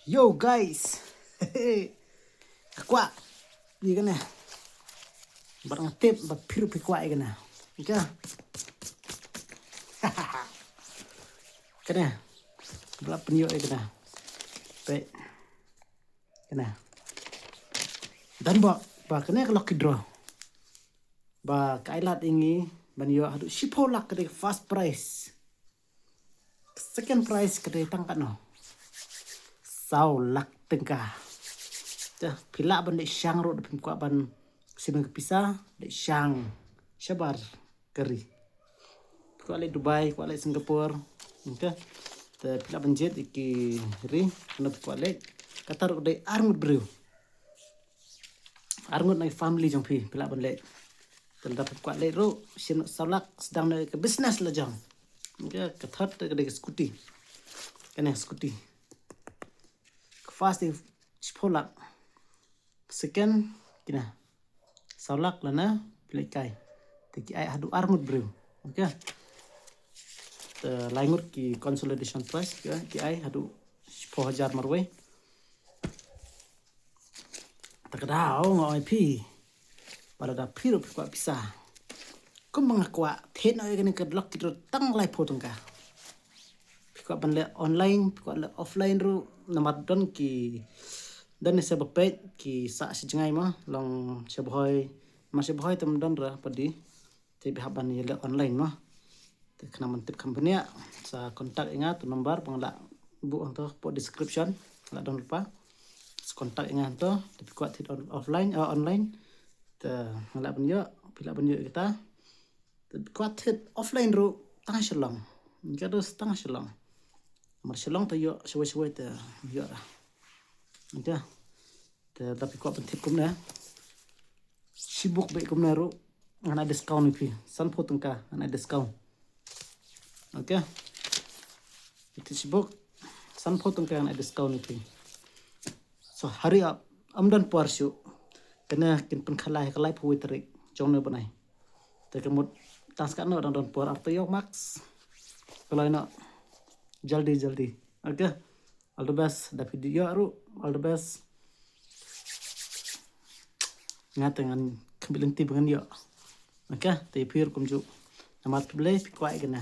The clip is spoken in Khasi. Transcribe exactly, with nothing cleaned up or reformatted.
Yo guys. Ka kwah ïa kane. Bad nga tip ba phi ruh phi kwah ïa kane. Okay. Kane. Ba la pynïoh ïa kane. Peit. Kane. Don ba, ba kane ka lucky draw. Ba ka ai lad ïa ngi ban ïoh haduh shiphew lak, ka dei first prize. Second prize ka dei tang katno? Saw lak tyngka. Te phi lah ban leit shang ruh, da phim kwah ban sim ïa ka pisa, leit shang shabar ka ri. Phi kwah leit Dubai, kwah leit Singapore. Okay. Te phi lah ban jied ïa ki ri, kano phi kwah leit. Kata ruh ka dei arngut briew. Arngut na ki family jong phi, phi lah ban leit. Te lada phi kwah leit ruh, shim noh saw lak, sdang noh ka business la jong. Okay, ka third te ka dei ka scooty. Kane scooty. Ka first dei shiphew lak. Second, kine. Saw lak lane, phi leit kai. Te ki ai haduh arngut briew. Okay. Te lai ngut ki consolation prize, ki ai, ki ai haduh shiphew hajar marwei. Te ka daw nga ong ïa phi. Ba lada phi ruh phi kwah pisa. Kumba nga kwah, thied noh ïa kane ka lucky draw tang laiphew tyngka. Phi kwah ban leh online, phi kwah leh offline ruh, namar don ki, don ne sa ba peit, ki sah sha jngai mo, long sha Bhoi, namar sha Bhoi te ym don re pat de. Te phi hap ban ïa leh online mo. Te khnang ban tip kham bniah, sa contact ïa nga, to number ba nga la buh hangto hapoh description, la don lypa. Sa contact ïa nga hangto, te phi kwah thied on-, offline, eh, online. Te nga lah ban ïoh, phi lah ban ïoh ïa kata. Te phi kwah thied offline ruh tang ha Shillong. Nga dei tang ha Shillong. Namar Shillong te ïoh shawei shawei te ïoh. Ynda te lada phi kwah ban thied kumne, shibuk beit kumne ruh, ngan ai discount ïa phi. Sanphew tyngka ngan ai discount. Okay. Ïa thied shibuk, sanphew tyngka ngan ai discount ïa phi. So hurry up, ym don por shuh. Kane kin pynkhalai ha ka laiphew wei tarik jong une u bnai. Te ka mut tang sa katno, dang don por, ar taïew max. Ka la ïoh noh. Jaldi jaldi. Okay. All the best. Da phi dei ïoh ruh, all the best. Nga te ngan khmih lynti ba ngan ïoh. Okay, te phi ruh kumjuh. Namar phi Blei phi kwah ïa kane.